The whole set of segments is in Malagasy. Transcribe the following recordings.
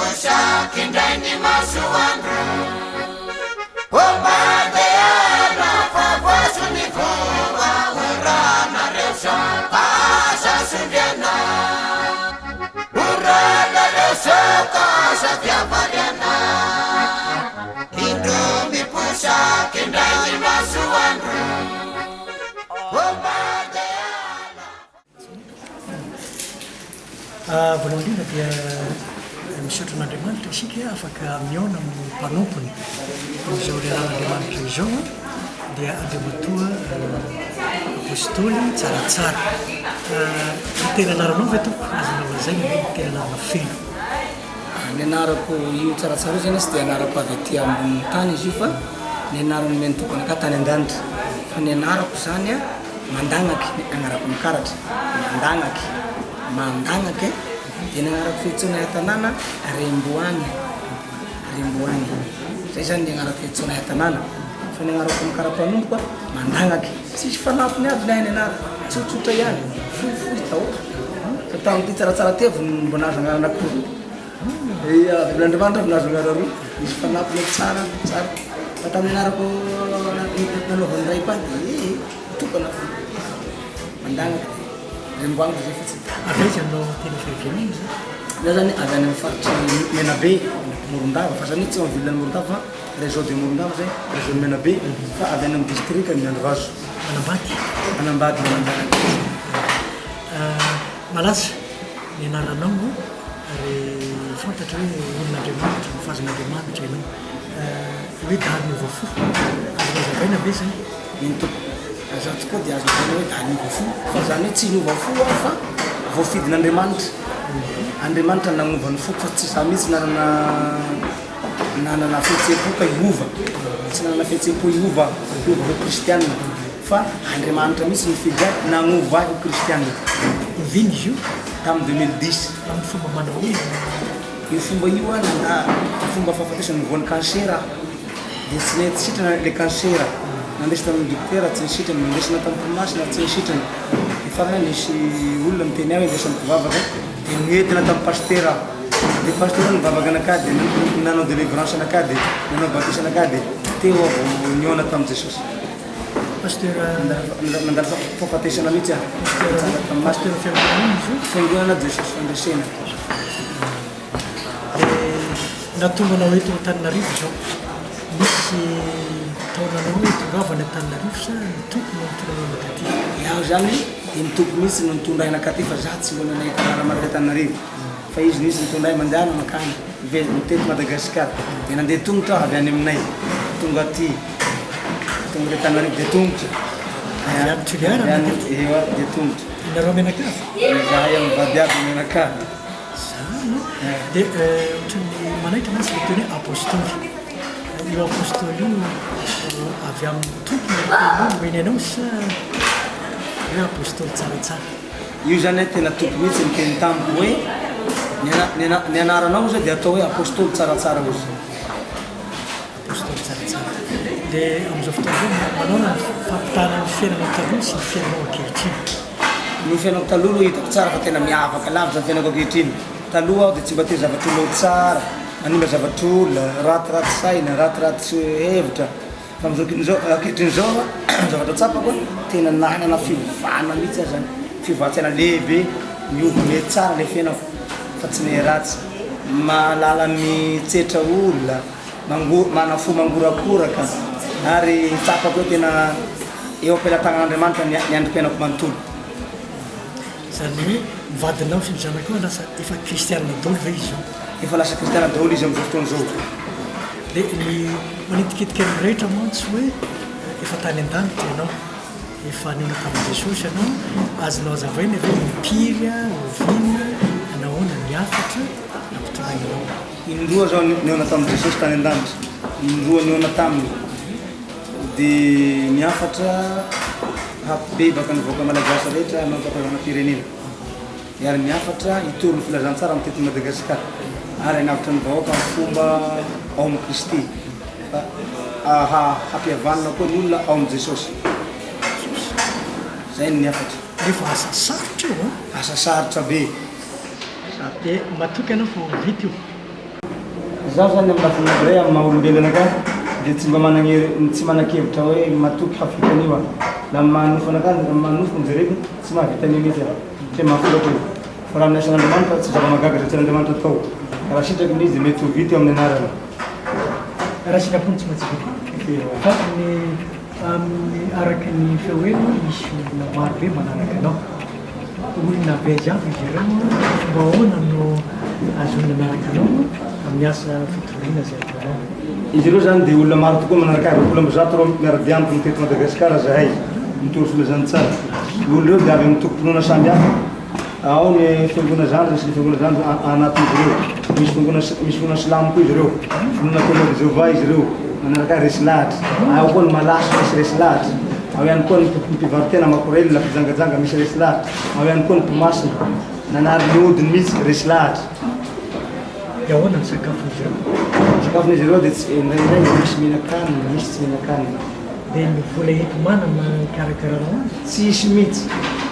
miposaka indray ny masoandro Ô mandehana fa voazo ny voa O ranareo sao aza sondriana O ranareo sao ka aza viavariana Indro miposaka indray ny masoandro Ô mandehana Voalohany indrindra dia misaotra an'Andriamanitra isika afaka mihaona amin'ny mpanompony amin'izao lehilahin'Andriamanitra izao dia Andriamatoa Apostoly Tsaratsara. Ny tena anaranao ve tompoko? Azonao lazaina ve ny tena anarana feno? Ny anarako io Tsaratsara io zany tsy dia anarako avy aty ambonin'ny tany izy io fa ny anarana nomen'ny Tompo anakahy tany an-danitra fa ny anarako zany a Mandagnaky ny agnarako ny karatra, mandagnaky, mandagnaky e, dia ny agnarako fiantsoana ahy an-tanàna Remboagny, Remboagny, zay zany ny agnarako fiantsoana ahy an-tanàna, fa ny agnarako amin'ny kara-panomboka Mandagnaky, tsisy fanampiny aby ny ahy ny anarako, tsotsotra ihany, fohifohy daholo, fa tamin'ity tsaratsara ty aho vao mbo nahazo agnarana akory. Ia, avy amin'Andriamanitra avy nahazo anareo roa, misy fanampiny tsara, tsara. Fa tamin'ny anarako nanaovan'ny raiko ahy dia ee, tokana fo. Mandanako dia remboaniko izay fotsiny. Avy aiza no tena fiavianao izany? Izaho zany avy any amin'ny faritry Menabe, Morondava, fa zany hoe tsy ao amin'ny ville an'i Morondava fa région de Morondava zay, région de Menabe, fa avy any amin'ny district Miandrivazo. Manambady? Manambady, mananjanaka. Malaza ny anaranao ary fantatra hoe olon'Andriamanitra, mofazan'Andriamanitra ianao. Hoe dahalo niova fo, azo hazavaina ve izay? Eny tompoko, raha izaho tokoa dia azo lazaina hoe dahalo niova fo, fa izany hoe tsy niova fo aho fa voafidin'Andriamanitra. Andriamanitra nagnova ny foko fa tsy izaho mihitsy nanana nanana fihetseham-po ka hiova, tsy nanana fihetseham-po hiova aho, hiova ho kristiana. Fa Andriamanitra mihitsy nifidy ahy nagnova ahy ho kristiana. Oviana izy io? Tamin'ny 2010. Tamin'ny fomba manao ahoana? Io fomba io aho nandà fomba fahafatesana voan'ny cancer aho. Dia tsy nety sitrana ilay cancer. Nandesina tamin'ny dokotera tsy nisitrana, nandesina tamin'ny mpino-masina tsy nisitrana. Dia farany nisy olona niteny ahy hoe ndeso amin'ny mpivavaka. Dia noentina tamin'ny pasitera aho. Dia pasitera nivavaka anakahy dia nanao délivrance anakahy dia nanao batisa anakahy dia teo aho vao nihaona tamin'i Jesosy. Pasteur Nandalo fahafatesana mihitsy aho. Pasteur Pasteur fiangonana inona izy io? Fiangonana Jesosy Fandresena. Dia nahatonga anao eto Antananarivo izao. Nisy nitaona anao hitongavana any Antananarivo sa ny Tompo no nitondra anao nankaty? Iaho izany dia ny Tompo mihitsy no nitondra ahy nankaty fa za tsy mbola nahita lalana Antananarivo. Fa izy mihitsy nitondra ahy mandehana mankany ivelany mitety Madagasikara dia nandeha tongotra aho avy any aminay tonga aty tonga aty Antananarivo dia tongotra Avy any Toliara avy any ewa dia tongotra. Ianareo mianakavy? Izahay amin'ny vady aby mianakavy. Zany an! Dia ohatran'ny manaitra mantsy ilay teny hoe apostoly. Io apostoly io avy amin'ny Tompo no teny io nomeny anao sa hoe apostoly tsaratsara? Io zany an tena Tompo mihitsy niteny tamiko hoe ny anaranao ozy dia atao hoe Apostoly tsaratsara ozy. Apostoly tsaratsara. Dia amin'izao fotoana izao manaona ny fampitahana ny fiainanao taloha sy ny fiainanao ankehitriny? Ny fiainako taloha aloha hitako tsara fa tena miavaka lavitra ny fiainako ankehitriny. Taloha aho dia tsy mba tia zavatr'olona ho tsara, manimba zavatr'olona, ratiraty saina, ratiraty hevitra. Fa amin'izao ankehitriny izao ny zavatra tsapako tena nanana fiovana mihitsy aho zany, fiovan-tsaina lehibe, miova miha tsara ilay fiainako fa tsy miha ratsy, mahalala mitsetra olona, mango- mana fo mangorakoraka ary tsapako hoe tena eo am-pelatanan'Andriamanitra ny ny androm-piainako manontolo. Izany hoe ny vadinao sy ny zanakao lasa efa kristianina daholo ve izy izao? Efa lasa kristiana daholo izy amin'izao fotoana izao. Dia ny manitikitika ny rehetra mantsy hoe efa tany an-danitra ianao, efa nihaona tamin'i Jesosy ianao, azonao hazavaina ve impiry, oviana, nahoana ny hafatra nampitondrainy anao? Indroa zaho nihaona tamin'i Jesosy tany an-danitra, indroa nihaona taminy, dia ny hafatra hampibebaka ny vahoaka malagasy rehetra hanao fampihavanam-pirenena. Ary ny hafatra hitory ny filazantsara mitety Madagasikara ary hanavotra ny vahoaka amin'ny fomba ao amin'i Kristy fa hampihavanina koa ny olona ao amin'i Jesosy. Zay ny hafatra. Nefa asa sarotra io an! Asa sarotra be. Dia matoky ianao fa ho vita io? Izaho zany amin'ny lafiny anankiray amin'ny maha olombelona anakahy dia tsy mba managna tsy manan-kevitra hoe matoky hahavita an'io aho. Na amin'ny maha nofo anakahy, amin'ny maha nofoko no jereko, tsy mahavita an'io mihitsy aho satria mahafolaka io. Fa raha ny asan'Andriamanitra tsy zava-mahagaga izay tian'Andriamanitra atao. Ka raha sitraky ny izy dia mety ho vita eo amin'ny anarany. Raha sitrapony tsy maintsy vita. Fa ny amin'ny araka ny feo heno misy olona maro be manaraka anao. Olona avy aiza avy izy ireo? Fomba ahoana no ahazoany manaraka anao amin'ny asa fitoriana izay ataonao? Izy ireo izany dia olona maro tokoa manaraka ahy, 120 ireo miara-dia amiko teto Madagasikara izahay mitory filazantsara. Ny olona ireo dia avy amin'ny tokom-pinoana samihafa. Ao ny fiangonana zandriny sy ny fiangonana zandriny anatin'izy ireo. Misy fiangonana misy finoana silamo koa izy ireo. Finoana Témoin de Jéhovah izy ireo. Manaraka ahy resy lahatra. Ao koa ny malaso misy resy lahatra. Ao ihany koa ny mpivarotena makorelina, mpijangajanga misy resy lahatra. Ao ihany koa ny mpimasina. Nanary ny hodiny mihitsy resy lahatra. Dia ahoana ny sakafon'izy ireo? Ny sakafon'izy ireo dia tsy indraindray misy mihinan-kanina, misy tsy mihinan-kanina. Dia ny vola enti-manana hikarakarana azy? Tsisy mihitsy,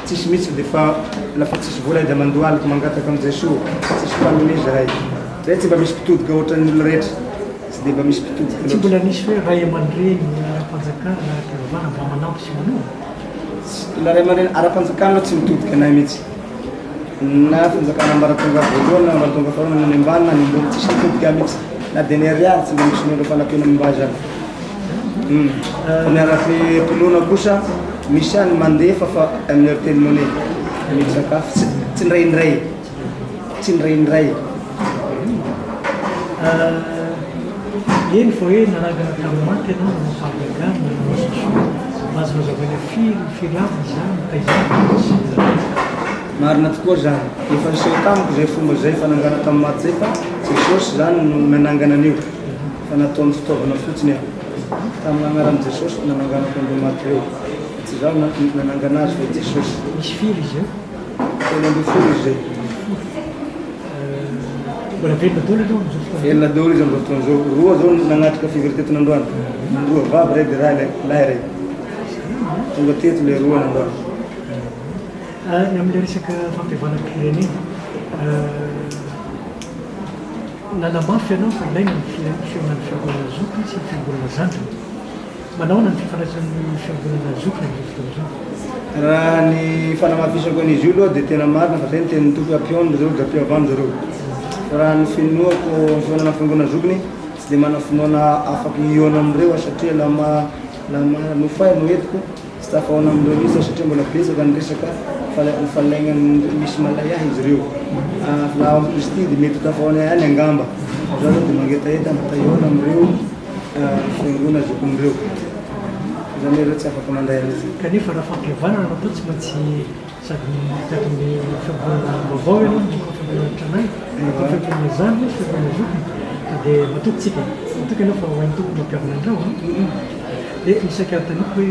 tsisy mihitsy dia fa lafa tsisy vola dia mandohalika mangataka amin'i Jesoa, tsisy mpanome zahay. Zay tsy mba misy mpitodika ohatran'ny olona rehetra, tsy dia mba misy mpitodika Tsy loatra. mbola nisy hoe ray aman-dreny ara-panjakana na ara-pivavahana mba manampy sy manohana? Tsy, na ray aman-dreny ara-panjakana aloha tsy mitodika anay mihitsy. Na fanjakana ambaratonga voalohany na ambaratonga faharoa na ny any ambany na ny ambony, tsisy mitodika ahy mihitsy. Na dia ny ariary tsy mba misy omendreo fanampiana momba azy zany. Fa ny ara-pinoana kosa misy ihany mandefa fa amin'ny Airtel Money amidy sakafo tsy tsindraindray tsindraindray. Eny fa hoe nanangana tamin'ny maty ianao nanao fahagagana nanao asa soa, mba azo nazavaina firy firy avy izany taiza avy no nisy izany? Marina tokoa izany, efa niseho tamiko izay fomba izay fanangana tamin'ny maty izay fa Jesosy izany no nanangana an'io. Fa nataony fitaovana fotsiny aho. Tamin'ny anaran'i Jesosy no nananganako an'ireo maty ireo. Fa tsy izaho no nanangana azy fa i Jesosy. Misy firy izy eo? 13 izy izay. Mbola velona daholo aloha amin'izao fotoana izao? Velona daholo izy amin'izao fotoana izao. Roa izao no nanatrika fivory teto nandroany. Roa vavy iray dia lahy lahy iray. Tonga teto ilay roa nandroany. Ny amin'ilay resaka fampihavanam-pirenena. Nanamafy ianao fa ilaina ny fihaonan'ny fiangonana zokiny sy ny fiangonana zandriny. Manahoana ny fifandraisan'ny fiangonana zokiny amin'izao fotoana izao? Raha ny fanamafisako an'izy io aloha dia tena marina fa zay ny tenin'ny Tompo hoe ampihaono ry zareo dia ampihavano zareo. Fa raha ny finoako ny fihaonana amin'ny fiangonana zokiny tsy dia manana finoana afaka hihaona amin'ireo aho satria la ma la ma nofo ahy no entiko Tsy tafahaona amin'ireo mihitsy aho satria mbola betsaka ny resaka falainan'ny misy malay ahy izy ireo. Raha ao amin'i Kristy dia mety ho tafahaona ihany angamba. Fa izaho aloha dia mangetaheta mba ta-hihaona amin'ireo fiangonana zokiny ireo. Izany hoe ireo tsy afaka mandray an'izy. Kanefa raha fampihavanana no atao tsy maintsy Sady mitady ny fiangonana vaovao ianao no mankao fiangonana tranainy, mankao fiangonana zandriny, fiangonana zokiny fa dia matoky tsika e! Matoky ianao fa ho hain'ny Tompo ny mampihavana an'ireo an! Dia ny saika anontaniako hoe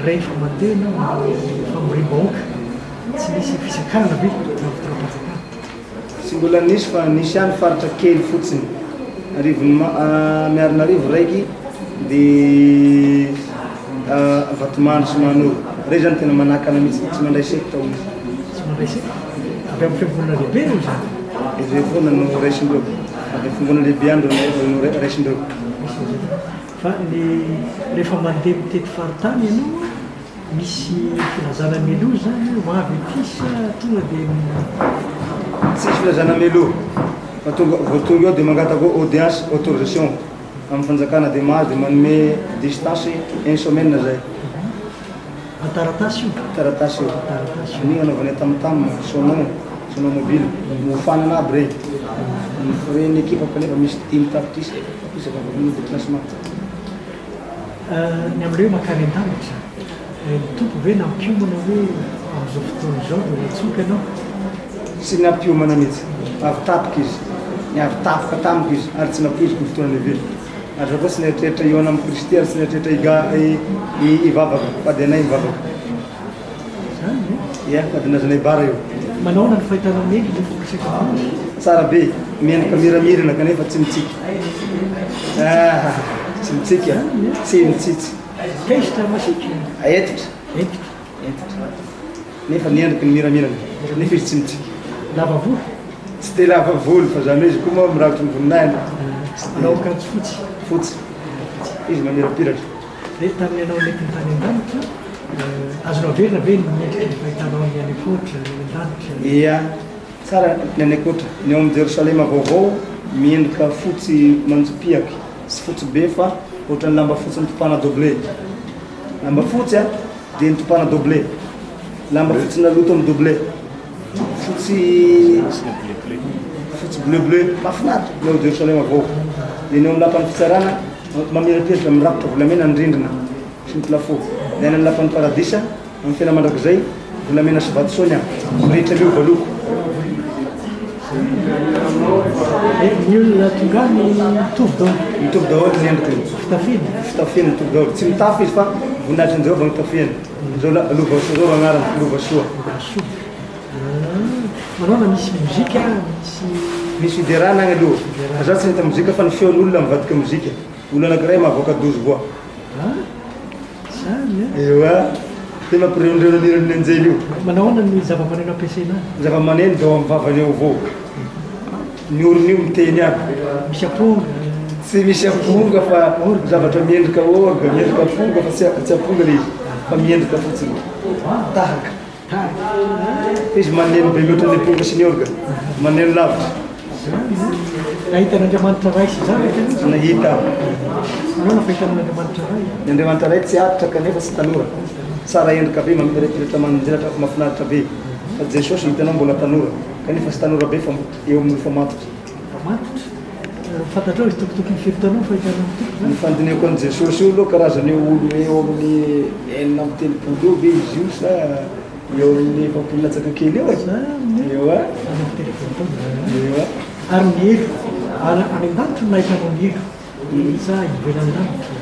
rehefa mandeha ianao amin'ny famoriam-bahoaka tsy misy fisakanana ve na fitondram-panjakana? Tsy mbola nisy fa nisy ihany faritra kely fotsiny, Arivony Miarinarivo raiky de Vatomandry sy Mahanoro, rey zany tena manakana mihitsy, tsy mandray secte hono izy. Tsy mandray secte? Avy amin'ny fiangonana lehibe ireo izany? Ireo foana no raisindreo, avy amin'ny fiangonana lehibe ihany ireo no raisindreo. Fa ny rehefa mandeha mitety faritany ianao Misy filazana mialoha izany hoe ho avy aty sa tonga dia. Tsisy filazana mialoha fa tonga vao tonga eo dia mangataka audience autorisation amin'ny fanjakana dia mahazo dia manome distance une semaine zay. An-taratasy io? Taratasy io. Taratasy io. Amin'igny anaovanay tam-tam, sono, sono mobile, hofanana aby regny. Ny frais ny ekipa kanefa misy dimy tapitrisa isaka ny déplacement. Ny amin'ilay hoe mankany an-danitra, ny Tompo ve nampiomana hoe amin'izao fotoana izao dia ho antsoiko ianao? Tsy nampiomana mihitsy. Avy tampoka izy. Niavy tampoka tamiko izy ary tsy nampoiziko ny fotoana niaviany. Ary za koa tsy nieritreritra hihaona amin'i Kristy ary tsy nieritreritra hivavaka fa dia anay mivavaka. Zany ve? Ia, fa dia nazanay bara io. Manahoana ny fahitanao ny endriny rehefa miresaka aminao? Tsara be, miendrika miramirana kanefa tsy mitsiky. Ah, tsy mitsiky a, tsy mitsitsy. Tezitra masiaka? Hentitra. Hentitra. Hentitra. Nefa ny endriky ny miramirana, nefa izy tsy mitsiky. Lava volo? Tsy dia lava volo fa zany hoe izy koa moa mirakotry ny voninahiny. Manao akanjo fotsy. Fotsy. Izy mamirapiratra. Dia tamin'ny ianao nentiny tany an-danitra, azonao averina ve ny endriky ny fahitanao ny any ankoatra, ny any an-danitra? Ia. Tsara ny any ankoatra. Ny ao amin'ny Jerosalema vaovao miendrika fotsy manjopiaky, tsy fotsy be fa ohatran'ny lamba fotsy nitopana doble. Lamba fotsy a, dia nitopana doble. Lamba fotsy naloto amin'ny doble. Fotsy fotsy bleu bleu, mahafinaritra ny ao Jerosalema vaovao. Dia ny ao amin'ny lapan'ny fitsarana mamirapiratra mirakotra volamena ny rindrina sy ny plafond. Ny any amin'ny lapan'ny paradisa Amin'ny fiainana mandrakizay, volamena sy vatosoa ny ahy, mirehitra miova loko. Ny olona tonga any mitovy daholo. Mitovy daholo ny endriny. Fitafiana. Fitafiana mitovy daholo. Tsy mitafy izy fa voninahitr'i Jehovah no tafiany. Zao lova soa zao agnarany, lova soa. Lova soa. Manaona misy mozika, misy. Misy fiderana agny aloha. Fa za tsy nahita mozika fa ny feon'olona mivadika mozika. Olona anankiray mahavoaka 12 voix. Zany an! Ewa, tena mampireondreona ny hiran'ny anjely io. Manao ahoana ny zava-maneno ampiasaina any? Ny zava-maneno dia ao amin'ny vavany ao avao. Ny orony io miteny aby. Misy aponga? Tsy misy aponga fa zavatra miendrika orga, miendrika aponga fa tsy aponga ilay izy fa miendrika fotsiny. Tahaka. Fa izy maneno be loatra ny amponga sy ny orga. Maneno lavitra. Nahita an'Andriamanitra Ray sy Zanaka ianao? Nahita aho. Manaona fahitana an'Andriamanitra Ray? Ny Andriamanitra Ray tsy aritra kanefa tsy tanora. Tsara endrika be, mamirapiratra manjelatra, mahafinaritra be. Fa Jesosy hitanao mbola tanora kanefa tsy tanora be fa eo amin'ny efa matotra. Efa matotra. Fantatrao izy tokotokony firy taona eo fahitana ny Tompo zany? Ny fandinihako an'i Jesosy io aloha karazany eo olo eo amin'ny 36 eo ve izy io sa eo amin'ny 40 latsaka kely eo e? Zany Eo a! 36 taona. Eo a! Ary ny helo, any any an-danitra no nahitanao ny helo sa ivelan'ny lanitra?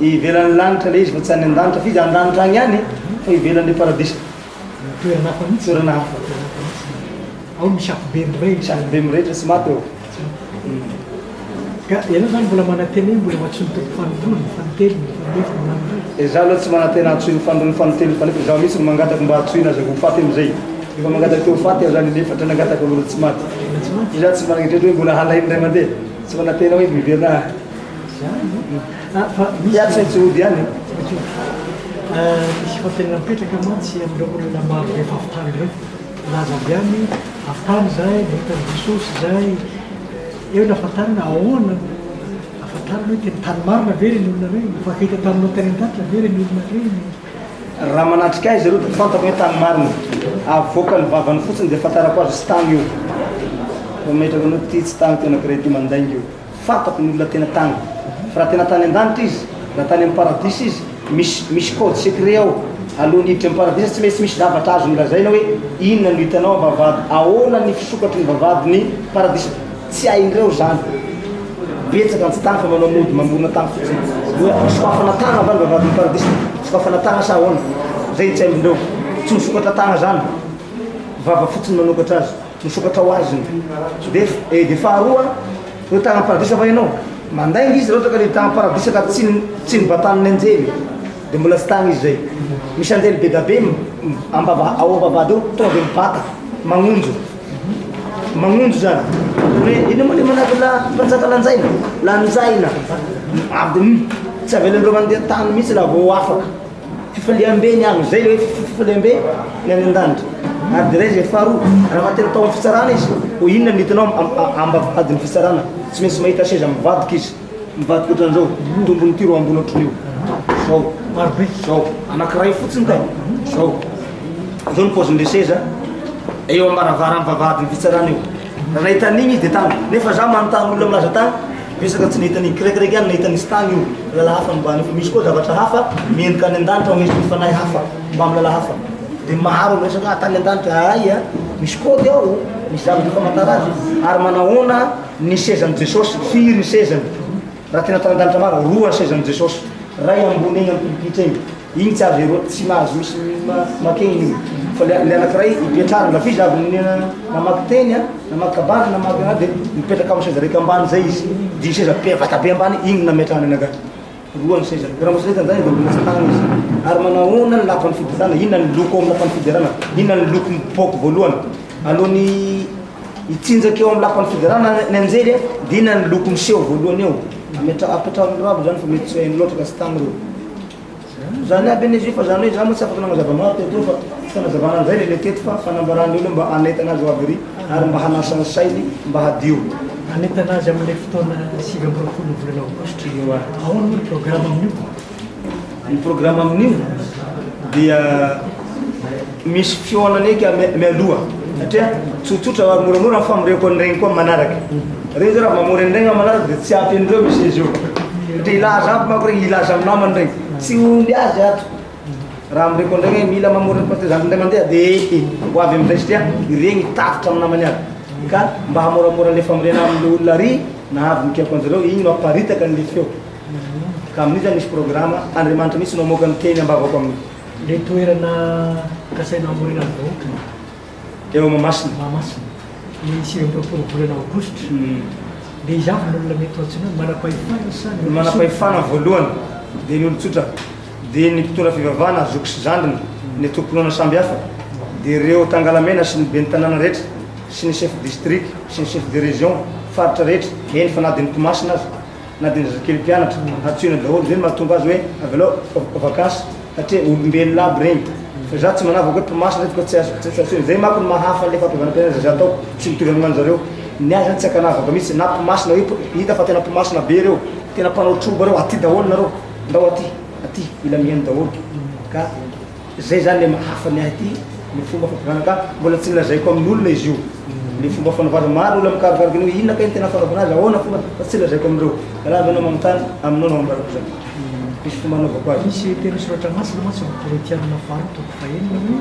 Ivelan'ny lanitra ilay izy fa tsy any an-danitra fa izy an-danitra agny ihany fa ivelan'ilay paradisa. Toerana hafa mihitsy. Toerana hafa. Toerana hafa mihitsy. Ao misy afobe mirehitra. Misy afobe mirehitra tsy maty ao. Tsy maty. Ka ianao izany mbola manantena hoe mbola ho antsoin'ny Tompo fanindroany, fanintelony, faninefany ho any indray? Izaho aloha tsy manantena hantsoin'ny fanindroany, fanintelony, faninefany, izaho mihitsy no mangataka mba hantsoina aza ho faty amin'izay. Efa mangataka te ho faty aho izany inefatra nangataka mbola tsy maty. Mbola tsy maty? Izaho tsy manana eritreritra hoe mbola halainy indray mandeha. Tsy manantena hoe miverina Izany? Ah, fa misy. Izaho tsy maintsy hody ihany. Tsy maintsy hody. Misy fanontaniana mipetraka mantsy amin'ireo olona maro rehefa avy tany ireo. Milaza avy any, avy tany izahay, nahita an'i Jesosy izahay. Eo no ahafantarana ahoana no ahafantarana hoe tena tany marina ve ireny olona ireny? Nifankahita taminao tany an-danitra ve ireny olona ireny? Raha manatrika ahy zareo dia fantako hoe tany marina. Avoakany vavany fotsiny dia ahafantarako azy tsy tany io. Mametraka anao ty tsy tany ty anankiray ty mandainga io. Fantako ny olona tena tany. Fa raha tena tany an-danitra izy, raha tany amin'ny paradisa izy, misy misy code secret ao. Alohan'ny hiditra amin'ny paradisa tsy maintsy misy zavatra azony lazaina hoe inona no hitanao am-bavahady, ahoana ny fisokatry ny vavahadin'ny paradisa. Tsy hain'ireo izany. Betsaka ny tsy tany fa manao mody mamorona tany fotsiny. Hoe sokafana tagna va ny vavahadin'ny paradisa? Sokafana tagna sa ahoana? Zay ny tsy hain'ireo. Tsy misokatra tagna zany. Vava fotsiny manokatra azy. Misokatra ho azy ny dia eh, dia faharoa hoe tany am-paradisa va ianao? Mandainga izy raha ohatra ka le tany am-paradisa ka tsy tsy nibatanin'ny anjely dia mbola tsy tany izy zay. Misy anjely be da be ambava ao am-bavahady ao tonga dia mibata magnonjo magnonjo zany hoe inona moa le manahaka la mpanjaka lanjaina lanjaina avy dia tsy avelan'ireo mandeha tany mihitsy la vao afaka. Fifaliam-be ny agny, zay le hoe fifaliam-be ny any an-danitra. Ary dia zay faharoa, raha maty tao amin'ny fitsarana izy, ho inona ny hitanao ambavahadin'ny fitsarana? Tsy maintsy mahita seza mivadika izy, mivadika ohatran'izao, tombony ity ro ambony ohatran'io. Zao, zao, anankiray fotsiny kay, zao. Zao ny paozin'le seza, eo am-baravaran'ny vavahadin'ny fitsarana io. Raha nahita an'igny izy dia tany, nefa za manontany olona milaza tany, Betsaka tsy nahita an'iny kiraikiraiky ihany nahita nisy tany io lala hafa nombany io fa misy koa zavatra hafa miendrika any an-danitra ao misy fanahy hafa mbamy lala hafa de maro miresaka ah tany an-danitra ay a misy kôdy ao misy zavatra efa mantara azy ary manahoana ny sezan'i Jesosy firy ny sezany raha tena tany an-danitra maro roa ny sezan'i Jesosy ray ambony eny amin'ny pilipitra eny Iny tsy azo eroa, tsy mahazo misy makeny iny. Fa le le anakiray ipetrahana, la f'izy avy namaky teny a, namaky kabary, namaky raha de mipetraka amin'ny seza raika ambany zay izy. De iny seza be vata be ambany iny no nametrahany anakahy. Roa ny seza. Raha mbola tsy nahita an'izany de mbola tsy tany izy. Ary manahoana ny lapan'ny fiderana? Inona ny loko ao amin'ny lapan'ny fiderana? Inona ny loko mipoaka voalohany? Alohan'ny. Hitsinjaka eo amin'ny lapan'ny fiderana ny anjely dia inona ny loko miseho voalohany eo? Ametra apetraho amin'ireo aby zany fa mety tsy ho hainy loatra ka tsy tany ireo. Zany aby anie izy io fa zany hoe za moa tsy afaka nanazava maro teto fa tsy fanazavana an'izay le le teto fa fanambarana ny olona mba hanentana azy ho avy ery ary mba hanasa ny sainy mba hadio. Hanentana azy amin'ilay fotoana 29 ny volana aogositra. Ahoana moa ny programa amin'io? Ny programa amin'io dia misy fihaonana eky mialoha satria tsotsotra ary moramora ny famoriako an'iregny koa amin'ny manaraka. Regny zao raha mamory an'iregny amin'ny manaraka dia tsy ampy an'ireo misy izy io. Satria hilaza aby manko regny, hilaza amin'ny namany regny. Tsy omby azy ato. Raha amoriako an'iregny hoe mila mamory an'i Pasteur Zandry indray mandeha dia eh, ho avy amin'izay satria iregny tafitra amin'ny namany aby. Ka mba hamoramora an'ilay famoriana amin'ilay olona ary nahavy nikaiako an'zareo, igny no haparitaka an'ilay feo. Ka amin'io zany misy programa, Andriamanitra mihitsy no hamoaka ny teny ambavako amin'io. Ilay toerana kasaina hamorina ny vahoaka. Eo Mahamasina. Mahamasina. Ny 29 volana aogositra. Dia iza avy ny olona mety ho antsoina hoe manam-pahefana sa ny Ny manam-pahefana voalohany, dia ny olon-tsotra, dia ny mpitondra fivavahana, zoky sy zandriny, ny antokom-pinoana samby hafa, dia ireo tangalamena sy ny ben'ny tanàna rehetra, sy ny chef district, sy ny chef de région, faritra rehetra, eny fa na dia ny mpimasina aza. na dia ny zazakely mpianatra antsoina daholo zay no mahatonga azy hoe avelao vakansy satria olombelona aby regny fa za tsy manavaka hoe mpimasina reto ka tsy azo tsy antsoina zay manko no mahafa le fampihavanam-piainana zay za ataoko tsy mitovy amin'ny anjareo ny ahy zany tsy ankanavaka mihitsy na mpimasina hoe hita fa tena mpimasina be reo tena mpanao troba reo aty daholo nareo ndao aty aty mila mihaino daholo ka Zay zany le mahafa ny ahy ty ny fomba fampihavana ka mbola tsy nolazaiko amin'olona izy io le fomba fanaovana azy, maro olona mikarokaroka an'io inona kay ny tena fanaovana azy, ahoana fomba fa tsy lazaiko amin'ireo, raha avy anao manontany aminao no ambarako zany, misy fomba anaovako azy. Misy teny soratra masina mantsy ao amin'ny Korintianina faharoa toko fahenina hoe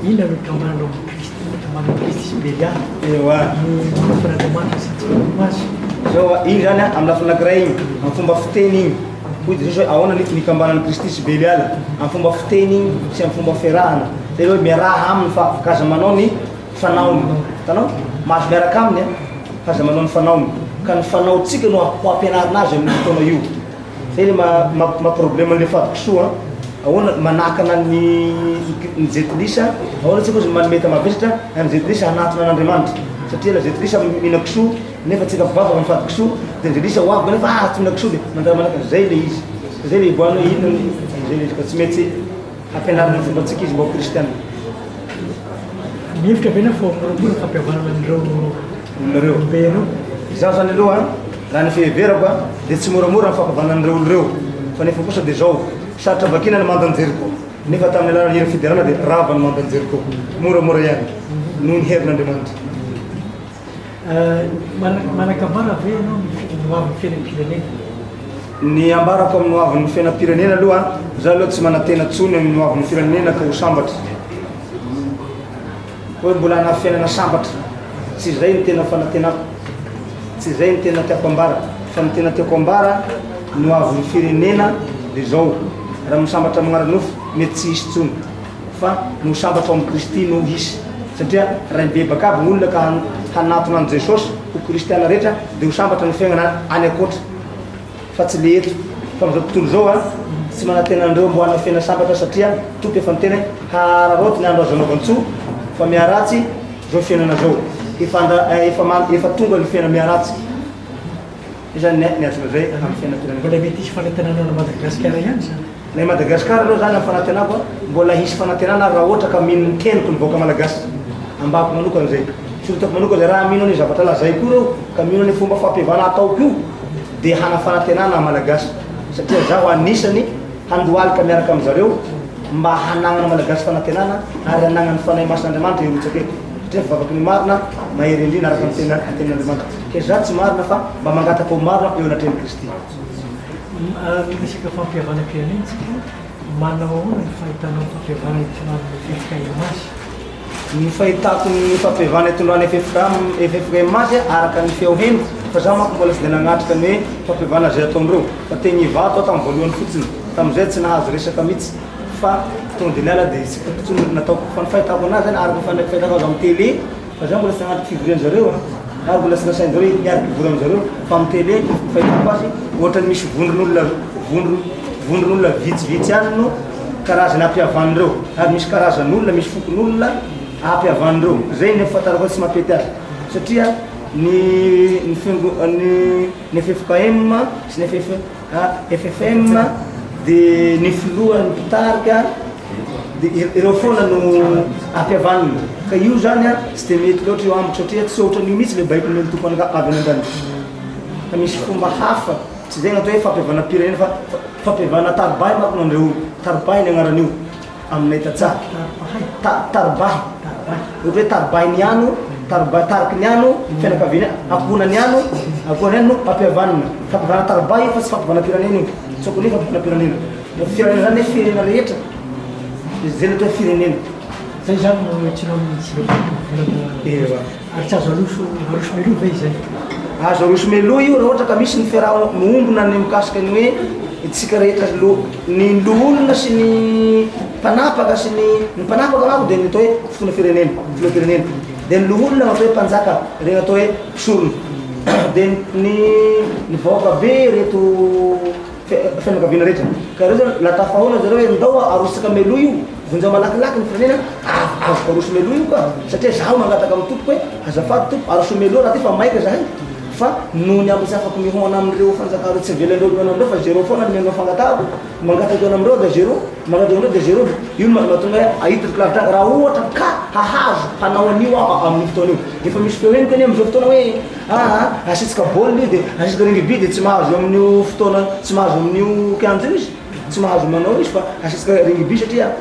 inona no ikambananao amin'i Kristy, inona ikambanan'i Kristy sy Beliala, Ewa. ny manompo an'Andriamanitra sy tsy manompo azy. Zao a, iny zany a, amin'ny lafiny anankiray iny, amin'ny fomba fiteny iny. Hoy Jesosy hoe, Ahoana ny nikambanan'i Kristy sy Beliala? Amin'ny fomba fiteny sy amin'ny fomba fiarahana. Izay hoe miaraha aminy fa ka aza manao ny fanaony. Hitanao? Mahazo miaraka aminy an, fa aza manao ny fanaony. Ka ny fanaontsika no ho ampianarina azy amin'io fotoana io. Izay le maha problème an'ilay fady kisoa an. Ahoana manakana ny ny jentilisa, ahoana tsika ozy manome mavesatra an'ny jentilisa hanatona an'Andriamanitra. Satria ilay jentilisa mihina kisoa Nefa tsika mpivavaka mifady kisoa dia ny lisa ho avy kanefa ah tsy mila kisoa dia manjary manakana zay le izy zay le ivoahana hoe inona ny zay le izy fa tsy maintsy ampianarina ny fombantsika izy mba ho kristiana. Mihevitra ve ianao fa ho moramora ny fampihavanana an'ireo olona ireo? Olombe ireo? Izaho zany aloha raha ny fiheverako a dia tsy moramora ny fampihavanana an'ireo olona ireo fa nefa kosa dia zao sarotra vakiana ny mandan'i Jeriko nefa tamin'ny alalan'ny hira fiderana dia rava ny mandan'i Jeriko moramora ihany noho ny herin'Andriamanitra. Manan-kambara ve ianao ny hoavin'ny fiainam-pirenena? Ny ambarako amin'ny hoavin'ny fiainam-pirenena aloha, za aloha tsy manantena intsony amin'ny hoavin'ny firenena ka ho sambatra. Hoe mbola hanana fiainana sambatra, tsy izay no tena fanantenako, tsy izay no tena tiako ambara, fa ny tena tiako ambara ny hoavin'ny firenena dia izao, raha misambatra amin'ny ara-nofo mety tsy hisy intsony. Fa ny ho sambatra ao amin'i Kristy no hisy. Satria raha hibebaka aby ny olona ka hanatona an'i Jesosy ho kristiana rehetra dia ho sambatra ny fiainana any ankoatra fa tsy le eto. Fa amin'izao tontolo izao an, tsy manantena an'ireo mbo hanana fiainana sambatra satria Tompo efa niteny hoe hararaoty ny andro azo anaovan-tsoa fa miharatsy izao fiainana izao. Efa efa efa tonga ny fiainana miharatsy. Izay zany ny azo lazay amin'ny fiainam-pirenena. Mbola mety hisy fanantenana an'i Madagasikara ihany izany. Na i Madagasikara aloha zany amin'ny fanantenako a, mbola hisy fanantenana raha ohatra ka mino ny teniko ny vahoaka malagasy. Ambako manokana izay. Sorotako manokana izay, raha mino an'io zavatra lazaiko io ireo, ka mino an'io fomba fampihavana ataoko io, dia hana fanantenana aho malagasy. Satria zaho anisany handohalika miaraka amin'zareo mba hanagnana malagasy fanantenana ary hanagnan'ny Fanahy Masin'Andriamanitra hirotsaka eto. Satria vavaky ny marina mahery indrindra araka ny tenin'Andriamanitra. Ke za tsy marina fa mba mangataka ho marina eo anatrehan'i Kristy. Miresaka fampihavanam-pirenena isika, manao ahoana ny fahitanao ny fampihavanana itondran'ny ffkm azy? Ny fahitako ny fampihavanana itondran'ny ffkm ffkm azy araka ny feo henoko, fa za manko mbola tsy dia nagnatrika ny hoe fampihavanana izay ataondreo, fa teny Ivato aho tamin'ny voalohany fotsiny, tamin'izay tsy nahazo resaka mihitsy fa tonga dia niala dia tsy hitako intsony ny nataoko, fa ny fahitako anazy zany araka ny fahitako azy amin'ny télé, Fa za mbola tsy nanatrika fivorian-jareo an, ary mbola tsy nasain-jareo hiaraka hivory amin-jareo, fa amin'ny télé ny fahitako azy ohatran'ny misy vondron'olona vondron vondron'olona vitsivitsy ihany no karazany ampihavan'ireo, ary misy karazan'olona, misy fokon'olona ampihavan'ireo, zay ny fahafantarako azy tsy mampety azy. Satria ny ny fiango ny ny ffkm sy ny ffm dia ny filoha ny mpitarika dia ireo foana no ampihavanina. Ka io zany an tsy dia mety loatra io amiko satria tsy ohatran'io mihitsy ilay baiko nomen'ny Tompo anakahy avy any an-danitra. Fa misy fomba hafa, tsy izay no atao hoe fampihavanam-pirenena fa fampihavanana taribahy manko no andreo, taribahy ny anaran'io. Aminay tantsaha. Ta, taribahy. Ohatra hoe taribahy ny ano, taribahy, tariky ny ano, fianakaviana, ankohonan'ny ano, ankohonan'ny ano no ampihavanina. Fampihavanana taribahy io fa tsy fampihavanam-pirenena io. Tsy tokony hoe fampihavanam-pirenena. Ny firenena zany hoe firenena rehetra. Zay no atao hoe firenena. Zay zany no antsoina amin'ny tsiveriky volana. Ewa. Ary tsy azo aroso, aroso mialoha ve izay? Azo aroso mialoha io raha ohatra ka misy ny fiaraha-miombona ny mikasika ny hoe isika rehetra lo, ny loholona sy ny mpanapaka sy ny, ny mpanapaka manko dia ny atao hoe fitondra firenena, filoham-pirenena. Dia ny loholona no atao hoe mpanjaka, ireny atao hoe mpisorona. Dia ny ny vahoaka be ireto fianakaviana rehetra. Ka ireo zany la tafahaona zareo hoe ndao arosaka mialoha io, vonjeo malakilaky ny firenena, azoko aroso mialoha io ka, satria zaho mangataka amin'ny tompoko hoe azafady tompoko aroso mialoha raha ty fa maika zahay, fa noho ny amin'ny tsy afako mihaona amin'ireo fanjakana ireo tsy avelan'ireo mihaona amin'ireo fa zéro foana ny mihaona fangatahako, mangataka hihaona amin'ireo dia zéro, mangataka hihaona amin'ireo dia zéro, io no mahatonga hoe ahitako lavitra raha ohatra ka hahazo hanao an'io aho amin'io fotoana io. Efa misy feo henoko anie amin'izao fotoana hoe Aa asitsika baolina io dia asitsika rugby dia tsy mahazo amin'io fotoana tsy mahazo amin'io kianja io izy, tsy mahazo manao izy fa asitsika rugby satria.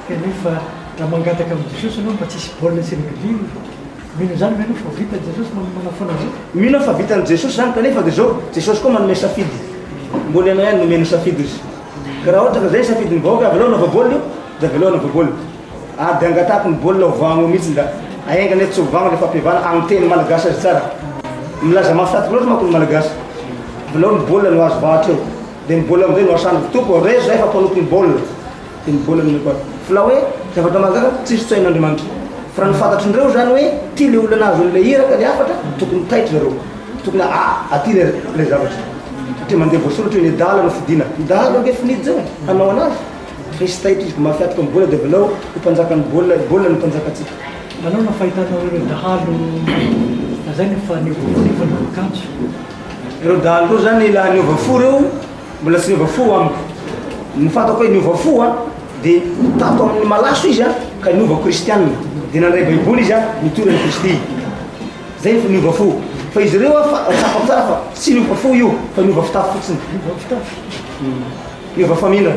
Kanefa raha mangataka amin'i Jesosy ianao mba tsy hisy baolina sy rugby, mino izany ve ianao fa ho vitan'i Jesosy manafoana an'izay? Mino aho fa vitan'i Jesosy izany kanefa dia izao, Jesosy koa manome safidy, mbola ianao ihany nomeny safidy izy. Ka raha ohatra ka izay ny safidin'ny vahoaka avelao hanaova baolina io dia avelao hanaova baolina. Ary dia angatahako ny baolina ho vagno mihitsy da enga anie tsy ho vagno le fampihavana amin'ny teny malagasy azy tsara. Milaza mafy taty loatra manko ny malagasy. Avelao ny baolina no azo vahatra eo. Dia ny baolina amin'izay no asan'ny tompo raiso zahay fa mpanompo ny baolina. Dia ny baolina no omeko azy. Fa la hoe zavatra mahagaga tsisy tsy hain'Andriamanitra. Fa raha ny fantatr'indreo zany hoe ty le olona nahazo an'ilay iraka le hafatra tokony taitra zareo. Tokony aty le le zavatra. Satria mandeha voasoratra hoe ny adala no fidina. Ny dahalo ange finidy zao e, hanao anazy. Resy taitra izy, mafy hatoka ny baolina dia avelao ho mpanjakan'ny baolina, baolina no mpanjakantsika. Manao ny fahitanao ireo dahalo lazaina fa niova fo nefa niova akanjo? Ireo dahalo ireo zany laha niova fo ireo, mbola tsy niova fo amiko. Ny fantako hoe niova fo an, dia tato amin'ny malaso izy an, ka niova kristianina, dia nandray baiboly izy an, nitory an'i Kristy. Zay ny niova fo. Fa izy ireo an, fa tsapako tsara fa tsy niova fo io, fa niova fitafy fotsiny. Niova fitafy. Niova famindra.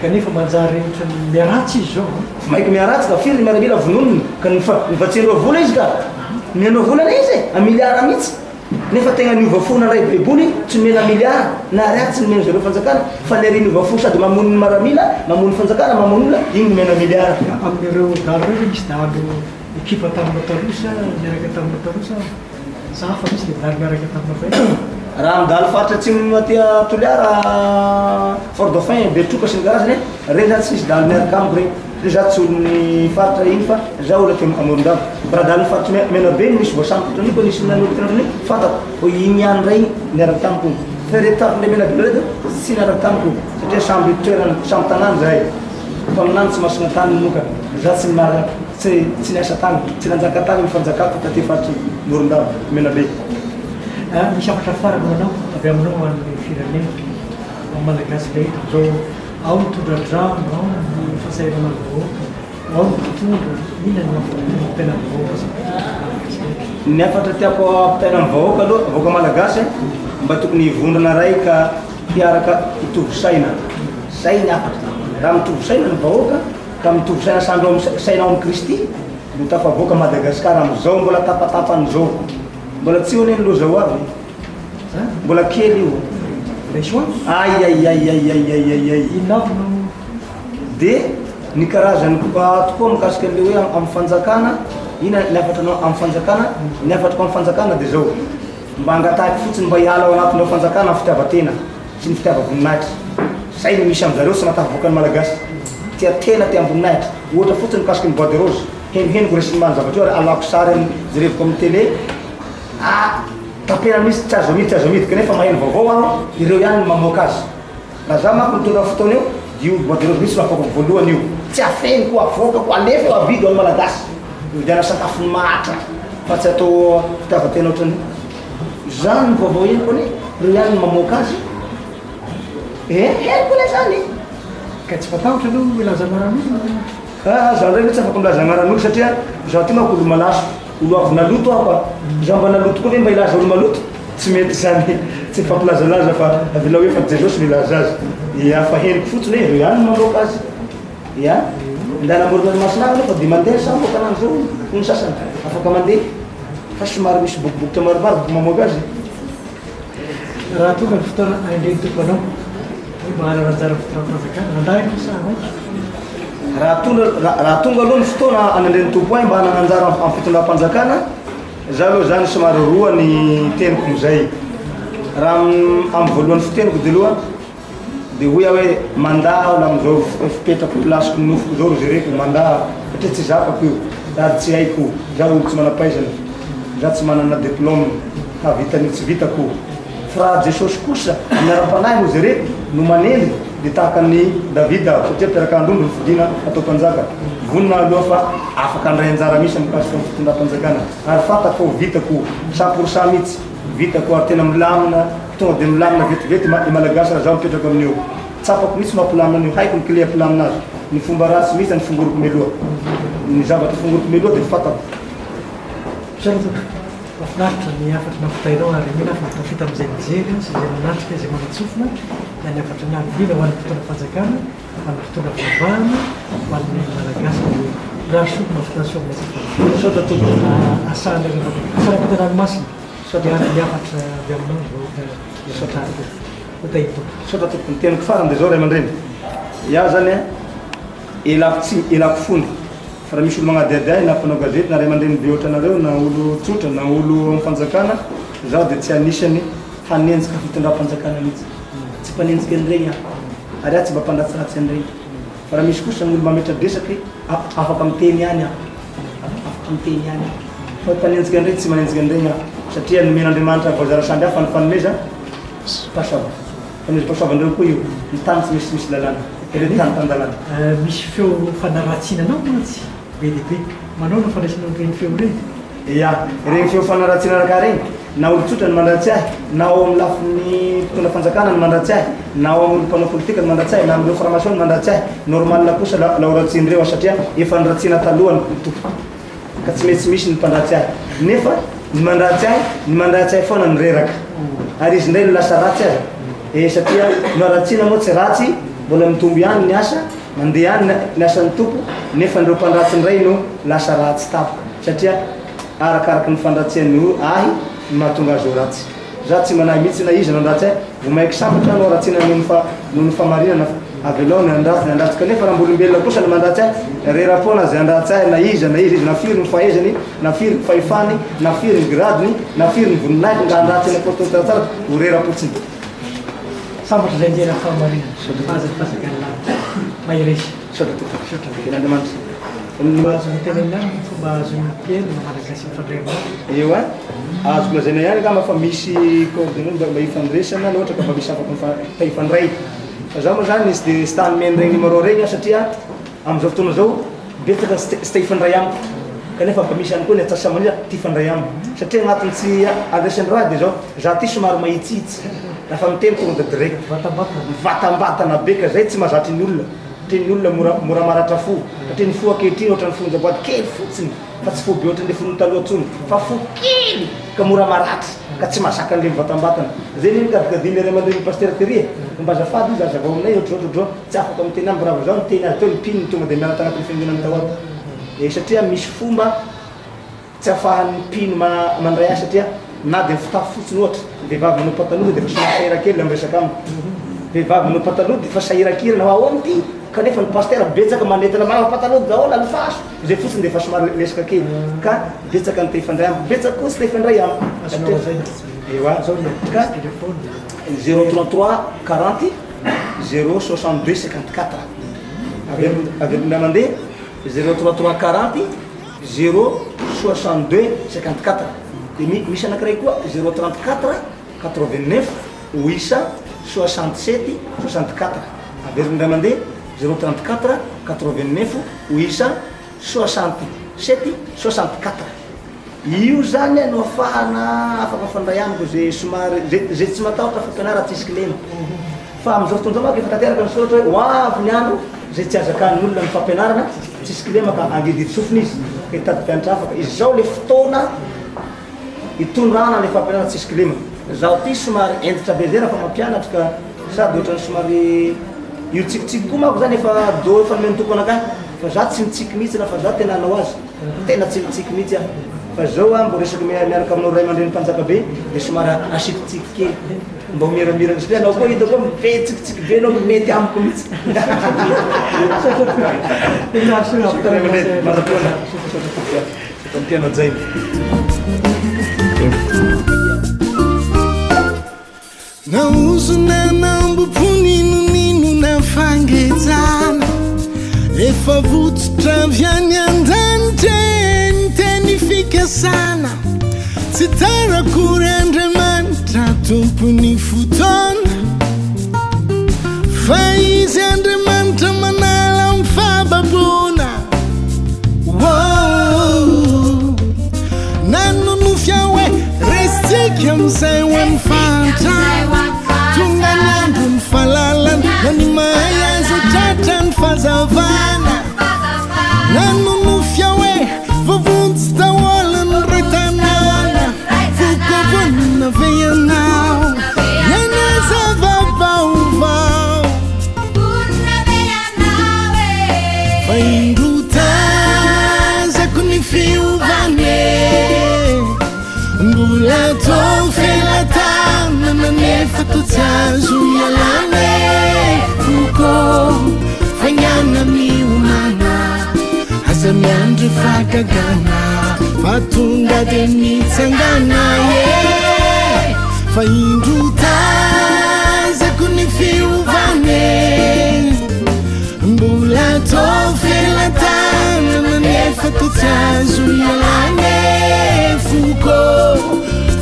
Kanefa manjary ohatran'ny miharatsy izy izao an. Maika miharatsy ka firy ny miaramila vononina ka novatsian'ireo vola izy ka. Nomenao vola anie izy e, un milliard mihitsy. Nefa tegna niova fo nandray baiboly tsy nomena milliard na ariary tsy nomen'ny zareo fanjakana fa le ry niova fo sady mamono ny maramila, mamono ny fanjakana, mamono olona, iny nomena milliard. Amin'ireo dahalo ireo ve misy dahalo ekipa taminao taloha sa niaraka taminao taloha sa? Sa hafa mihitsy le dahalo niaraka taminao fahiny? Raha mandalo faritra atsimo aty Toliara, Fort Dauphin, Betroka sy ny karazany, reny zany tsy nisy dahalo miaraka amiko reny, satria za tsy olon'ny faritra iny fa za olo aty Morondava. Fa raha dahalon'ny faritry Menabe no nisy voasambotra ohatran'io koa nisy nanolo tena ohatran'io, fantako hoe iny ihany ndray niaraka tamiko iny. Fa ireto tafon'ilay Menabe ireto tsy niaraka tamiko satria samby toerana, samby tanàna zahay. Mpaminany tsy masina tany moa ka, za tsy mara. Tsy tsy niasa tany, tsy nanjaka tany ny fanjakako taty faritry Morondava, Menabe. Misy hafatra farany ho anao avy aminao ho an'ny firenena, ho an'ny Malagasy rehetra amin'izao, ao ny tondra-drano, ao ny fahasahiranan'ny vahoaka, ao ny mpitondra, inona no hafatra tianao ampitaina amin'ny vahoaka sy ny Malagasy rehetra? Ny hafatra tiako ampitaina amin'ny vahoaka aloha, vahoaka Malagasy, mba tokony hivondrona ray ka hiaraka hitovy saina. Zay ny hafatra. Raha mitovy saina ny vahoaka, Ka mitovy saina sandry ao amin'ny saina ao amin'i Kristy no tafavoaka Madagascar amin'izao mbola tapatapany izao. Mbola tsy eo anie ny loza ho avy e. Mbola kely io. Aiaiaiaiaiaiai. Inona avy no. Dia ny karazany tokoa mikasika an'ilay hoe amin'ny fanjakana, inona ny hafatra anao amin'ny fanjakana? Ny hafatrako amin'ny fanjakana dia izao, mba angatahiko fotsiny mba hiala ao anatin'ireo fanjakana ny fitiavan-tena. sy ny fitiava-voninahitra. Zay no misy aminjareo tsy mahatafavoaka ny Malagasy. Tia tena, tia am-boninahitra. Ohatra fotsiny mikasika ny bois de rose. Henohenoko resin'ny maro zavatra io ary alako sary amin'ny jereviko amin'ny télé. Ah! Taperana mihitsy, tsy azo amidy, tsy azo amidy. Kanefa maheno vaovao aho, ireo ihany no mamoaka azy. Raha za manko mitondra fotoana eo, dia io bois de rose mihitsy no avoakako voalohany io. Tsy afeniko, avoakako, alefa io amidy ho an'ny Malagasy. Mividiana sakafo ny mahatra. Fa tsy atao fitiavan-tena ohatran'ny zany ny vaovao henoko anie, reo ihany no mamoaka azy eh, henoko anie zany e. Ka tsy matahotra aloha hilaza anaran'olona? Ah, za ndray aloha tsy afaka milaza anaran'olo satria za ty manko olo malaso, olo avy naloto aho ka, za mba naloto koa ve mba hilaza olo maloto? Tsy mety zany, tsy mifampilazalaza fa avelao hoe fa Jesosy no hilaza azy. Ya, fa henoko fotsiny hoe reo ihany no mamoaka azy. Ya, ndana amoron-dranomasina agny aloha fa dia mandeha sambo an-tanàna zao hoy ny sasany, afaka mandeha fa somary misy bokibokotra maromaro vao mamoaka azy. Raha tonga ny fotoana ahendren'ny Tompo anao hoe mba hanana anjara amin'ny fitondram-panjakana, handà ianao sa hanaiky? Raha tonga raha tonga aloha ny fotoana anendren'ny Tompo ahy mba hanana anjara amin'ny fitondram-panjakana, za aloha zany somary roa ny teniko amizay. Raha amin'ny voalohany fiteniko dia aloha Dia hoy aho hoe, Mandà aho na amin'izao fipetrako place-ko nofoko izao ry jereko, mandà aho, satria tsy zakako io, sady tsy haiko, izaho olo tsy manam-pahaizana, izaho tsy manana diplôme, hahavita an'io tsy vitako. Fa raha Jesosy kosa, amin'ny ara-panahy no jereko, no manendry, dia tahaka an'i Davida aho, satria mpiaraka-androndro no fidiana hatao mpanjaka. Vonona aho aloha fa afaka handray anjara mihitsy mikasika ny fitondram-panjakana, ary fantako fa ho vitako 100% mihitsy. Vitako ary tena milamina, tonga dia milamina vetivety i Malagasy raha zaho mipetraka amin'io. Tsapako mihitsy mampilamina an'io, haiko ny clé hampilamina azy. Ny fomba ratsy mihitsy any fongoriko mialoha. Ny zavatra fongoriko mialoha dia fantako. Misaotra tompoko. Mahafinaritra ny hafatra nampitainao ary mino aho fa tafita amin'izay nijery sy izay nanatrika izay manan-tsofina na ny hafatra nandiliana ho an'ny mpitondra fanjakana, ho an'ny mpitondra fivavahana, ho an'ny Malagasy dia mirary soa mahavita soa amin'ny asa fanompoana. Misaotra tompoko. Asahan'Andriamanitra. Asalampita ranomasina. Miandry ny hafatra avy aminao ny vahoaka Misaotra tompoko. Ho tahin'ny Tompo. Misaotra tompoko. Ny teniko farany dia izao ray aman-dreny. Iaho zany a, elako tsy elako fony. Fa raha misy olo magnadihady ahy na mpanao gazety na ray aman-dreny be ohatranareo na olo tsotra na olo amin'ny fanjakana, zaho dia tsy anisany hanenjika fitondram-panjakana mihitsy. Tsy mpanenjika an'iregny aho. Ary aho tsy mba mpandratsiratsy an'iregny. Fa raha misy kosa ny olo mametra-dresaky, afaka miteny ihany aho. Afaka miteny ihany aho. Fa mpanenjika an'iregny tsy manenjika an'iregny aho. Satria nomen'Andriamanitra voazara samby hafa ny fanomeza pahasoavana. Fanomezam-pahasoavan'ireo koa io. Ny tany tsy misy misy lalàna. Ireo tany tan-dalàna. Misy feo fanaratsiana anao mantsy be dia be. Manao no fandraisanao an'ireny feo ireny? Ya, ireny feo fanaratsiana anakahy ireny, na olon-tsotra no mandratsy ahy, na ao amin'ny lafiny mpitondra fanjakana no mandratsy ahy, na ao amin'ny mpanao politika no mandratsy ahy, na amin'ireo franc-maçon no mandratsy ahy, normal kosa la la ho ratsian'ireo aho satria efa noratsiana taloha ny tompoko ka tsy maintsy misy ny mpandratsy ahy, nefa ny mandratsy ahy, ny mandratsy ahy foana no reraka, ary izy indray no lasa ratsy aza, eh satria noharatsiana moa tsy ratsy, mbola mitombo ihany ny asa, Mandeha any ny asan'ny Tompo nefa ireo mpandratsy indray no lasa ratsy tampoka satria arakaraky ny fandratsiany ahy no mahatonga azy ho ratsy. Za tsy manahy mihitsy na iza nandratsy ahy, vao mainky sambatra aho no ratsiana noho ny fa noho ny famarinana fa avelao ny handratsy ny handratsy kanefa raha mba olombelona kosa no mandratsy ahy rera-poana izay handratsy ahy na iza na iza izy na firy ny fahaizany na firy ny fahefany na firy ny gradiny na firy ny voninahiny raha handratsy ny Apostoly Tsaratsara ho rera-potsiny. Sambatra izay miaina fahamarinana, fa azy ny fanjakan'ny lanitra. Mahereza. Misaotra tompoko. Misaotra Andriamanitra. Mba azonao tenenina ihany ny fomba ahazoan'ny mpihaino na Malagasy mifandray aminao? Ewa, azoko lazaina ihany angamba fa misy coordonnées mba mba ifandraisana na ohatra ka mba misy afaka mifa- te hifandray. Fa zaho moa zany tsy de tsy ta hanome an'iregny numéro regny aho satria amin'izao fotoana izao betsaka ny tsy te tsy te hifandray amiko kanefa mba misy ihany koa ny atsasa-manila te hifandray amiko satria agnatin'ny tsy andraisan'ny raha de zao Za ty somary mahitsihitsy rafa miteny tonga de direct mivatambatana be ka zay tsy mahazatry ny olona satria ny olona mora mora maratra fo satria ny fo ankehitriny ohatran'ny fonjaboady kely fotsiny fa tsy fo be ohatran'le fon'ny taloha tsony fa fo kely ka mora maratra ka tsy mahazaka an'le mivatambatana zay ne nikadikadin'le ray aman-drenin'i pasitera tery e mba azafady izy azavao aminay ohatr'zao ohatr'zao tsy afaka miteny aminy raha vao zaho niteny azy teo ny mpino tonga de miala tagnatin'ny fiangonana tao ato e satria misy fomba Tsy afahan'ny mpino mandray ahy satria na dia ny fitafy fotsiny ohatra, ny vehivavy manao pataloha dia efa somary sahirankely raha miresaka amiko. Vehivavy manao pataloha dia efa sahirankirana hoe ahoana ity? Kanefa ny pasitera betsaka manentana manao pataloha daholo alefaso, izay fotsiny dia efa somary resaka kely. Ka betsaka ny te hifandray amiko, betsaka koa tsy te hifandray amiko. Azonao lazaina. Ewa, ka 033 40 062 54. Averiko indray mandeha, 033 40. 0 62 54 dia misy anakiray koa 0 34 89 8 67 64 averiko indray mandeha 0 34 89 8 67 64. Io zany no afahana afaka mifandray amiko ze somary ze ze tsy matahotra fampianarana tsisy kilema. Fa amin'izao fotoana izao manko efa tanteraka ny soratra hoe ho avy ny andro izay tsy hazakan'ny olona ny fampianarana tsisy kilema ka hangidihidy sofina izy ka hitady mpianatra hafa ka izao le fotoana hitondrana le fampianarana tsisy kilema. Zaho ty somary hentitra be zay raha fa mampianatra ka sady ohatran'ny somary io tsikitsiky koa manko zany efa do efa nomen'ny Tompo anakahy fa za tsy mitsiky mihitsy na fa za tena hanao azy. Tena tsy mitsiky mihitsy aho fa zao aho mbo resaka miaraka aminao ray aman-dreny mpanjaka be dia somary asiako tsiky kely mba ho miramirana satria anao koa hitako hoe be tsikitsiky be anao mety amiko mihitsy. Mpianao Jaina. Na ozona na ambom-po n'inon'inona fangejana Efa votsotra avy any an-danitra e ny teny fikasana Tsy tara akory Andriamanitra tompon'ny fotoana Fa Izy Andriamanitra manala ny fahababoana Oh, nanonofy aho hoe resintsika amin'izay ho an'ny fahantrana. Tonga ny andron'ny fahalalana, na ny mahay aza tratra ny fahazavana. Nanonofy aho hoe voavonjy daholo ny ray tanàna. Foko vonona ve ianao? Hiaina zava-baovao. Fa indro tazako ny fiovany e Mbola tô felatanana nefa tô tsy azo ialana e Foko faingana miomana Aza miandry fahagagana Fa tonga de mitsangana e Fa indro tazako ny fiovany e Mbola tô felatanana nefa tô tsy azo ialana e Foko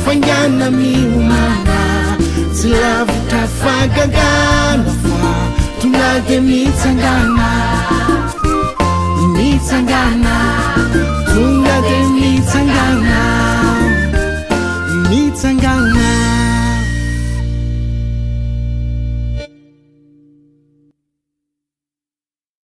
faingana miomana Tsy lavitra fahagagana fa tonga de mitsangana Mitsangana, tonga de mitsangana.